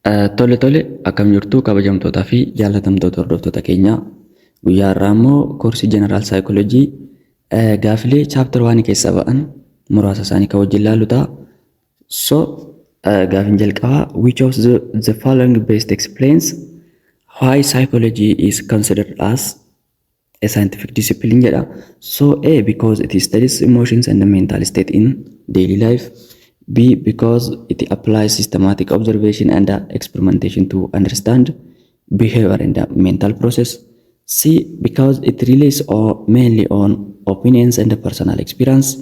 Tole akkam jirtu kabajamtootaa fi jaallatamtoota hordoftoota keenyaa. Guyyaa irraa immoo koorsii General Psychology gaafilee chapter 1 keessa ba'an muraasa isaanii kan wajjin ilaallu ta'a. So gaafin jalqabaa which of the following best explains why psychology is considered as a scientific discipline jedha. So A, because it studies emotions and the mental state in daily life. B, because it applies systematic observation and experimentation to understand behavior and the mental process. C, because it relies mainly on opinions and personal experience.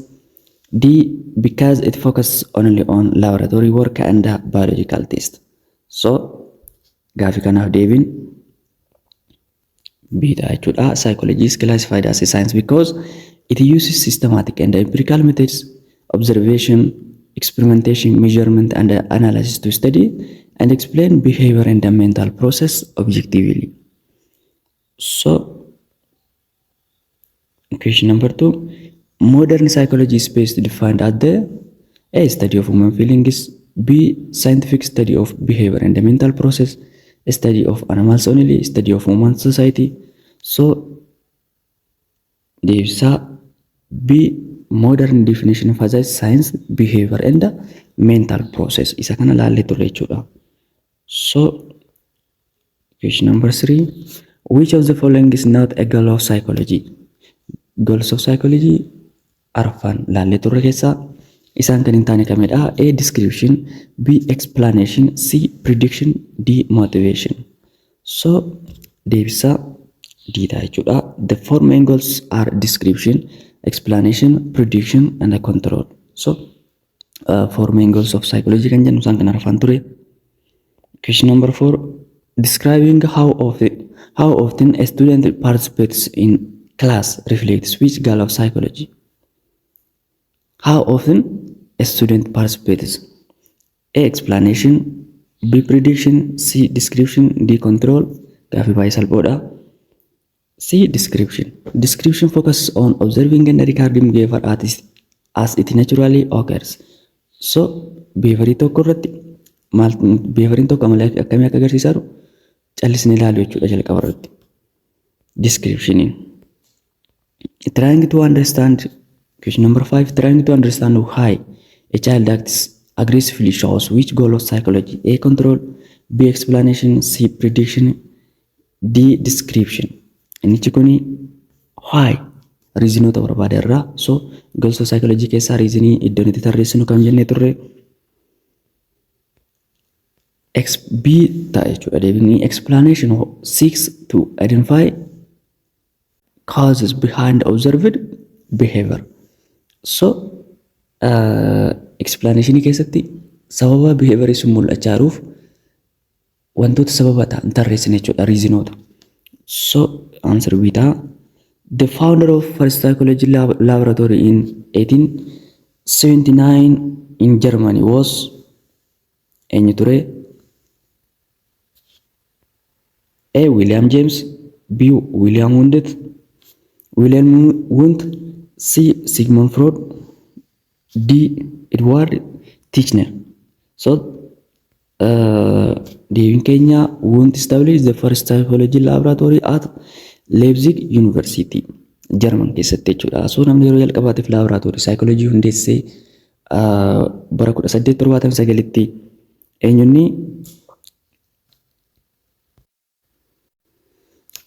D, because it focuses only on laboratory work and biological tests. So, gaaffii kanaaf deebiin B dha jechuudha. Psychology is classified as a science because it uses systematic and empirical methods, observation, experimentation, measurement, and analysis to study and explain behavior and the mental process objectively. So, question number 2. Modern psychology is best defined as the A, study of human feelings, B, scientific study of behavior and the mental process, study of animals only, study of human society. So, deebisa B, modern definition of science, behavior and the mental process. Isa kana laallee turre jechuudha. So, question number 3. Which of the following is not a goal of psychology? Goals of psychology arfan laallee turre keessaa isaan kan hin taane kamidha? A, description, B, explanation, C, prediction, D, motivation. So, deebisa D dha jechuudha. The four main goals are description, explanation, prediction, and control. So, four main goals of psychology kan jennu isaan kan arfan ture. Question number 4. Describing how often a student participates in class reflects which goal of psychology? How often a student participates? A, explanation, B, prediction, C, description, D, control. Gaaffii baay'ee salphoodha. C, description. Description focuses on observing and recording behavior as it naturally occurs. So, behaviorii tokko irratti behavoriin tokko amala akkamii akka agarsiisaa jiru callisnee ilaaluu jechuudha jalqaba irratti. Descriptioniin. Trying to understand, question number 5, trying to understand why a child acts aggressively shows which goal of psychology? A, control, B, explanation, C, prediction, D, description. Inni kuni why reasonota barbaada irraa. So, goals of psychology keessaa reasonii iddoo nuti tarreessinu kan jennee turre B ta'a jechuudha. Deebinii explanation seeks to identify causes behind observed behavior. So, explanation keessatti sababa behaviorii sun mul'achaa jiruuf wantoota sababa ta'an tarreessine jechuudha reasonota. So, answer B ta'a. The founder of first psychology laboratory in 1879 in Germany was eenyu ture? A, William James, B, William Wundt, C, Sigmund Freud, D, Edward Titchener. So, in Kenya, Wundt established the first psychology laboratory at Leipzig University, German keessatti jechuudha. So, namni yeroo jalqabaatiif laboratory psychology hundeessee bara 1879tti eenyunni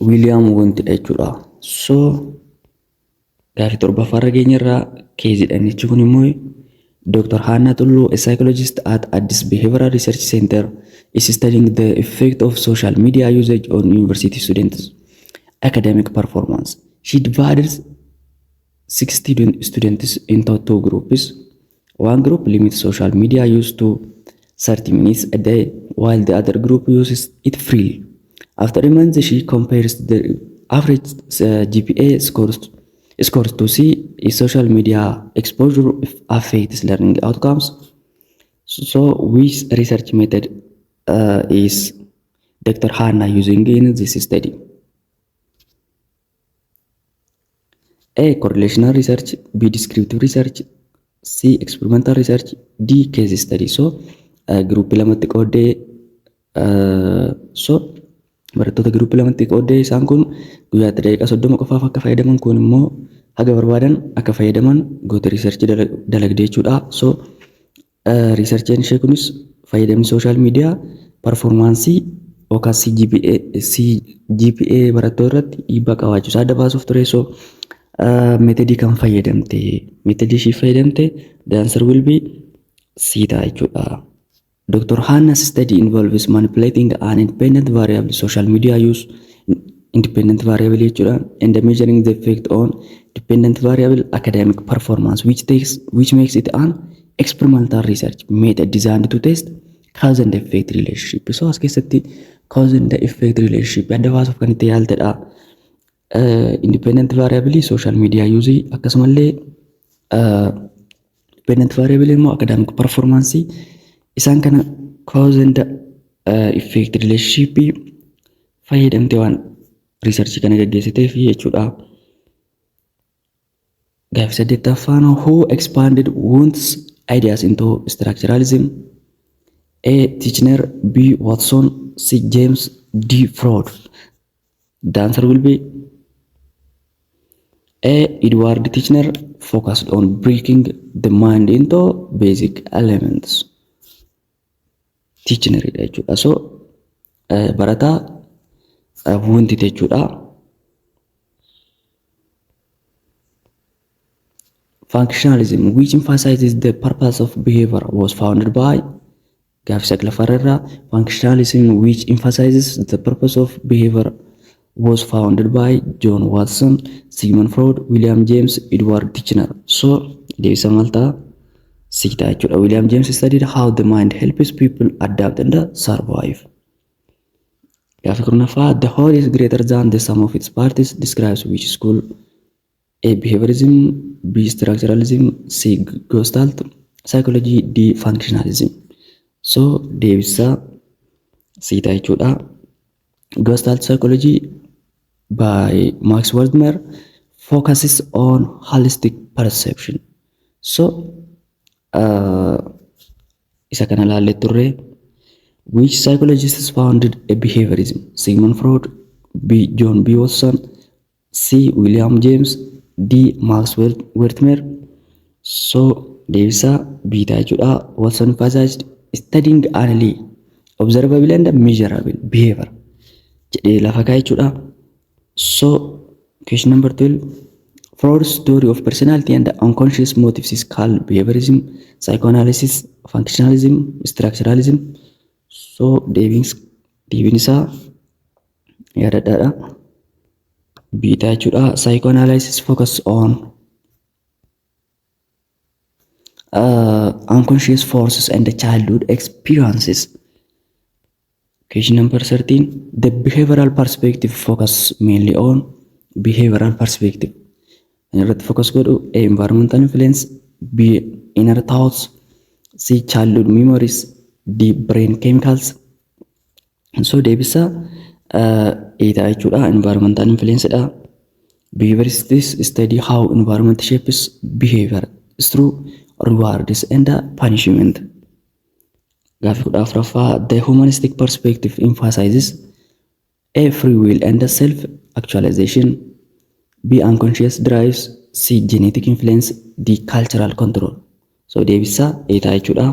William Wundt jechuudha. So, gaaffii torbaffaarra geenyerraa keezidha. Inni kun immoo Dr. Hannah Tullu, a psychologist at Addis Behavioral Research Center, is studying the effect of social media usage on university students' academic performance. She divided 60 students into two groups. One group limits social media use to 30 minutes a day, while the other group uses it freely. After a month, she compares the average GPA scores to see if social media exposure affects learning outcomes. So, which research method is Dr. Hannah using in this study? A, correlational research, B, descriptive research, C, experimental research, D, case study. So, group lamatti qoodee So barattoota giruuppii lamatti qoodee isaan kun guyyaatti daqiiqaa 30 qofaaf akka fayyadaman kun immoo haga barbaadan akka fayyadaman goota riisarchii dalagdee jechuudha. So riisarchiin ishee kunis fayyadamni sooshaal miidiyaa performaansii yookaan CGPA barattoota irratti dhiibbaa qabaachuu isaa adda baasuuf ture. So meetodii kan fayyadamte meetodii ishii fayyadamte the answer will be C ta'a jechuudha. Dr. Hannah's study involves manipulating an independent variable social media use independent variable jechuudha and measuring the effect on dependent variable academic performance which makes it an experimental research method designed to test cause and effect relationship. So as keessatti cause and effect relationship adda baasuuf kan itti yaaltedha. Independent variable social media use akkasumallee dependent variable immoo academic performance isaan kana cause and effect relationship fayyadamte waan research kana gaggeessiteef jechuudha. Gaafii saddeettaffaan who expanded Wundt's ideas into structuralism? A. Titchener, B. Watson, C. James, D. Freud. The answer will be A. Edward Titchener focused on breaking the mind into basic elements. Titchener jechuudha. So barataa Wundt jechuudha. Functionalism, which emphasizes the purpose of behavior, was founded by Gaafii saglaffaa functionalism, which emphasizes the purpose of behavior, was founded by John Watson, Sigmund Freud, William James, Edward Titchener. So deebisa maal ta'a? C ta'a jechuudha. William James studied how the mind helps people adapt and survive. Gaafii kurnaffaa the whole is greater than the sum of its parts describes which school? A. Behaviorism, B. Structuralism, C. Gestalt psychology, D. Functionalism. So deebisa C ta'a jechuudha. Gestalt psychology by Max Waldner focuses on holistic perception. So isa kana ilaallee turre. Which psychologists founded a behaviorism? Sigmund Freud, B. John B. Watson, C. William James, D. Max Wertheimer. So deebisa B ta'a jechuudha. Watson emphasized studying only observable and measurable behavior jedhee lafa kaa'e jechuudha. So question number 12, Freud's theory of personality and unconscious motives is called behaviorism, psychoanalysis, functionalism, structuralism. So deebiin isaa yaadadhaadha. B ta'a jechuudha. Psychoanalysis focus on unconscious forces and childhood experiences. Question number 13, the behavioral perspective focus mainly on behavioral perspective. Irratti focus godhu A. Environmental influence, B. Inner thoughts, C. Childhood memories, D. Brain chemicals. So deebisa A ta'a jechuudha. Environmental influence dha. Behaviorists study how environment shapes behavior through rewards and punishment. Gaafii 14ffaa the humanistic perspective emphasizes A. Free will and self-actualization, B. Unconscious drives, C. Genetic influence, D. Cultural control. So deebisa A ta'a jechuudha.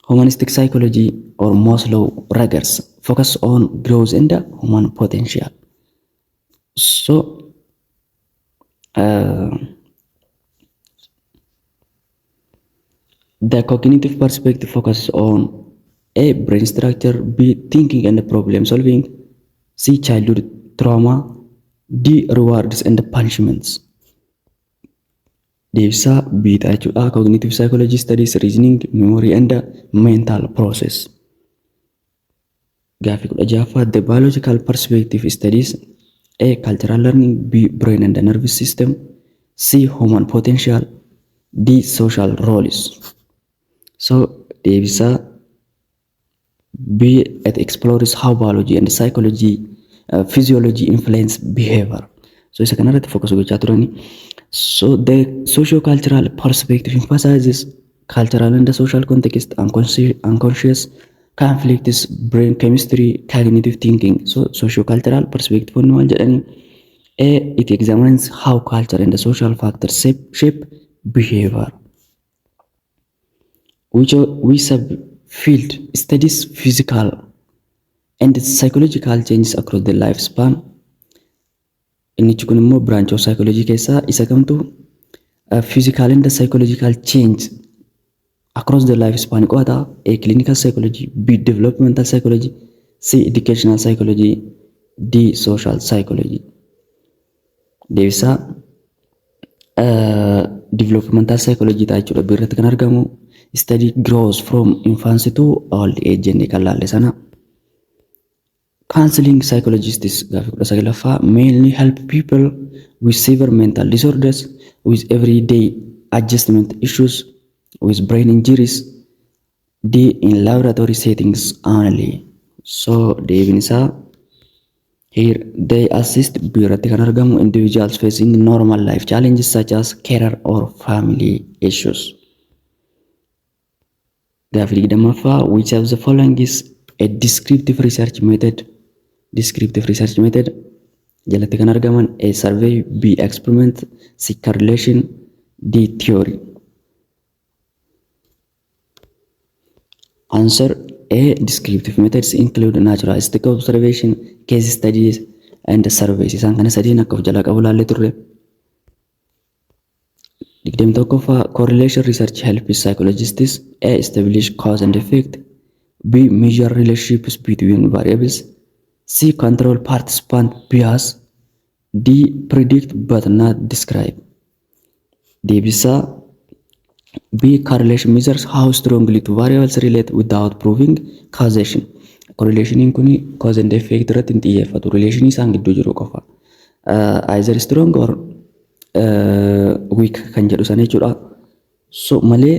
Humanistic psychology or Maslow Rogers focus on growth and human potential. So the cognitive perspective focuses on A. Brain structure, B. Thinking and problem solving, C. Childhood trauma, D. Rewards and punishments. Deebisa B ta'a jechuudha. Cognitive psychology studies reasoning, memory and mental process. Gaafii 16ffaa the biological perspective studies A. Cultural learning, B. Brain and nervous system, C. Human potential, D. Social roles. So deebisa B. It explores how biology and psychology, physiology influence behavior. So isa kanarratti focus gochaa turani. So the socio-cultural perspective emphasizes cultural and social context, unconscious conflicts, brain chemistry, cognitive thinking. So socio-cultural perspective on maal jedhani. A, it examines how culture and the social factors shape behavior. Which subfield studies physical and psychological changes across the lifespan. Inni kun immoo branch of psychology keessaa isa kamtu physical and psychological change across the lifespan qo'ata. A, clinical psychology, B, developmental psychology, C, educational psychology, D, social psychology. Deebisaa developmental psychology ta'a jechuudha. Birratti kan argamu study grows from infancy to old age jennee kan laalle sana. Counseling psychologists gaaffii 19ffaa mainly help people with severe mental disorders, with everyday adjustment issues, with brain injuries, D, in laboratory settings only. So deebiin isaa here they assist biirratti kan argamu individuals facing normal life challenges such as career or family issues. Gaaffii 20ffaa which of the following is a descriptive research method? Descriptive research method jalatti kan argaman A, survey, B, experiment, C, correlation, D, theory. Answer A, descriptive methods include naturalistic observation, case studies and surveys. Isaan kana sadiin akka of jalaa qabu laallee turre. 21ffaa correlation research helps psychologists A, establish cause and effect, B, measure relationships between variables, C, control participant bias, D, predict but not describe. Deebisaa B, correlation measures how strongly two variables relate without proving causation. Correlation kuni cause and effect irratti hin xiyyeeffatu. Relation isaan gidduu jiru qofa. Either strong or weak kan jedhu sana jechuudha. So malee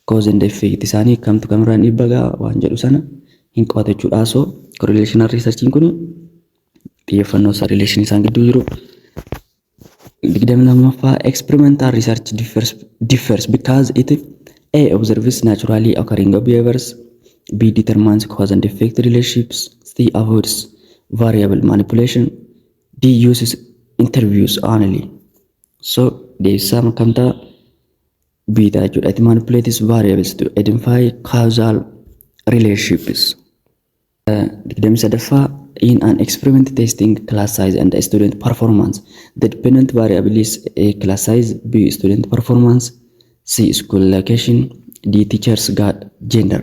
cause and effect isaanii kamtu kamirraan dhiibbaa gaa waan jedhu sana hin qabatu jechuudha. So correlational research kuni xiyyeeffannoo isaa relation isaan gidduu jiru. 22ffaa experimental research differs because it A, observes naturally occurring behaviors, B, determines cause and effect relationships, C, avoids variable manipulation, D, uses interviews only. So deebisaa makamtaa B ta'a jechuudha. It manipulates variables to identify causal relationships. 23ffaa in an experiment testing class size and student performance, the dependent variable is A, class size, B, student performance, C, school location, D, teachers gender.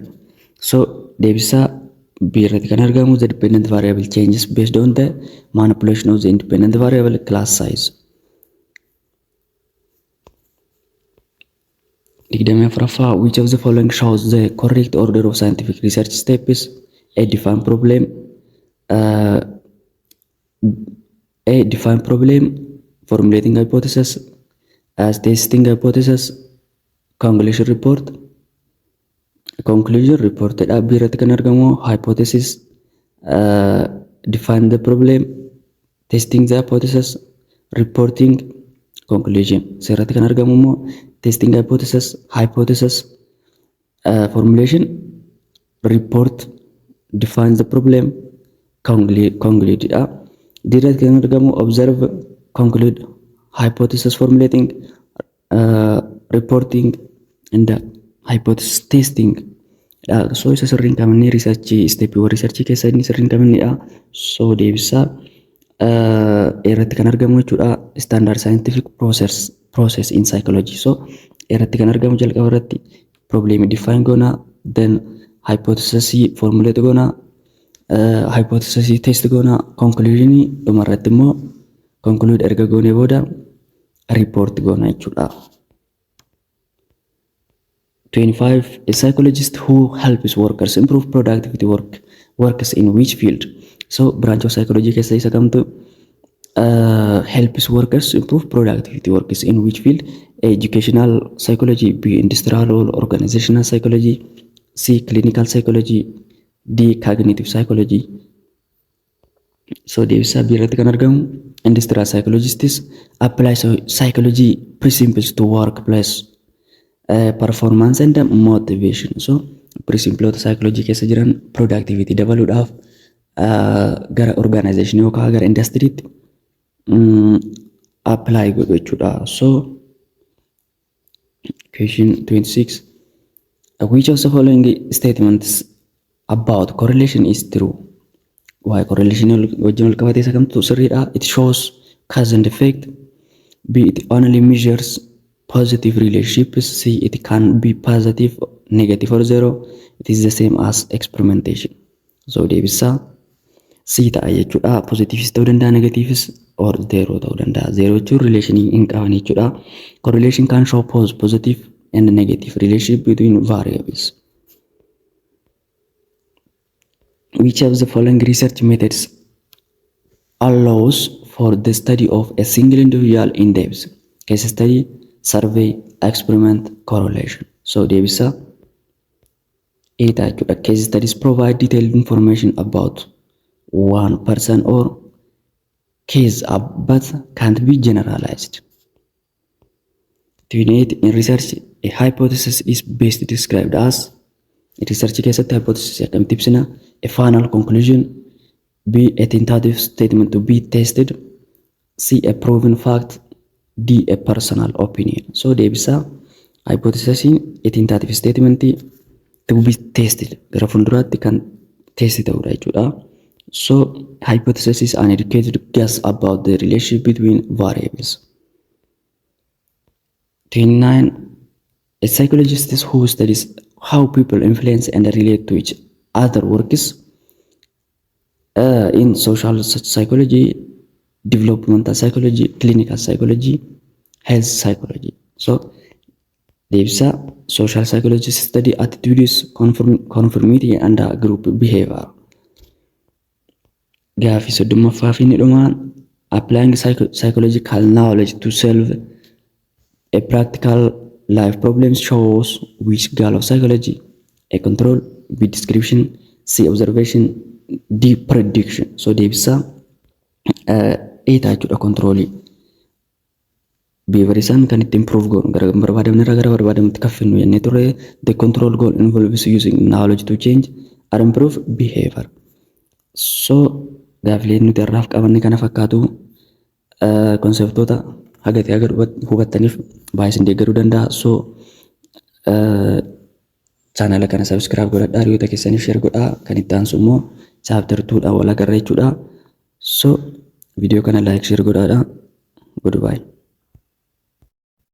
So deebisaa B irratti kan argamu the dependent variable changes based on the manipulation of the independent variable class size. 24ffaa which of the following shows the correct order of scientific research steps? A, define problem, A, define problem, formulating hypothesis, testing hypothesis, conclusion report. Conclusion report B irratti kan argamu hypothesis, define the problem, testing the hypothesis, reporting, conclusion. So irratti kan argamu immoo testing hypothesis, formulation, report, define the problem, conclude. D irratti kan argamu observe, conclude, hypothesis formulating, reporting and hypothesis testing. So isa sirriin qabannee research step research keessa inni sirriin qabannedha. So deebisaa irratti kan argamu jechuudha standard scientific process in psychology. So irratti kan argamu jalqaba irratti problem define goona, then hypothesis formulate goona, hypothesis test goona, conclusion dhuma irratti immoo conclude erga goonee booda report goona jechuudha. 25 a psychologist who helps workers improve productivity works in which field? So branch of psychology keessa isa kamtu helps workers improve productivity works in which field? A, educational psychology, B, industrial or organizational psychology, C, clinical psychology, D, cognitive psychology. So deebisaa B irratti kan argamu industrial psychologists apply psychology principles to workplace performance and motivation. So pirinsiploota saayikooloojii keessa jiran productivity dabaluudhaaf gara organization yookaan gara industiriitti apply godhu jechuudha. So question 26, which of the following statements about correlation is true? Why correlation wajjin wal qabatee isa kamtu sirriidha? It shows cause and effect. B, it only measures positive relationships. C, it can be positive, negative or zero. It is the same as experimentation. So deebisa C ta'a jechuudha. Positives ta'uu danda'a, negatives or zero ta'uu danda'a. Zero jechuun relation hin qaban jechuudha. Correlation can show positive and negative relationship between variables. Which of the following research methods allows for the study of a single individual in depth? Case study, survey, experiment, correlation. So deebisa A ta'a jechuudha. Case studies provide detailed information about one person or case but can't be generalized. 28, in research, a hypothesis is best described as research keessatti hypothesis akkamitti ibsina? A final conclusion. B, a tentative statement to be tested. C, a proven fact. D, a personal opinion. So deebisa hypothesis a tentative statement to be tested gara fuulduraatti kan testi ta'udha jechuudha. So hypothesis is an educated guess about the relationship between variables. 29, a psychologist who studies how people influence and relate to each other works in social psychology, developmental psychology, clinical psychology, health psychology. So deebisa social psychologists study attitudes, conformity and group behavior. Gaafii 30ffaa fi dhumaan applying psychological knowledge to solve a practical life problem shows which goal of psychology? A control, B, description, C, observation, D, prediction. So deebisa A ta'a jechuudha controlii. Behavior isaan kan itti improve goonu gara barbaadamne irraa gara barbaadamutti kaffinnu jennee turre. The control goal involves using knowledge to change or improve behavior. So gaafileen nuti irraaf qabanne kana fakkaatu konseptoota hagati agar hubattaniif baay'ee deeggaruu danda'a. So chaanala kana subscribe godhadhaa, hiriyoota keessaniif share godhaa. Kan itti aansu immoo chapter 2dhaan wal agarra jechuudha. So viidiyoo kana like share godhaadhaa. Goodbye.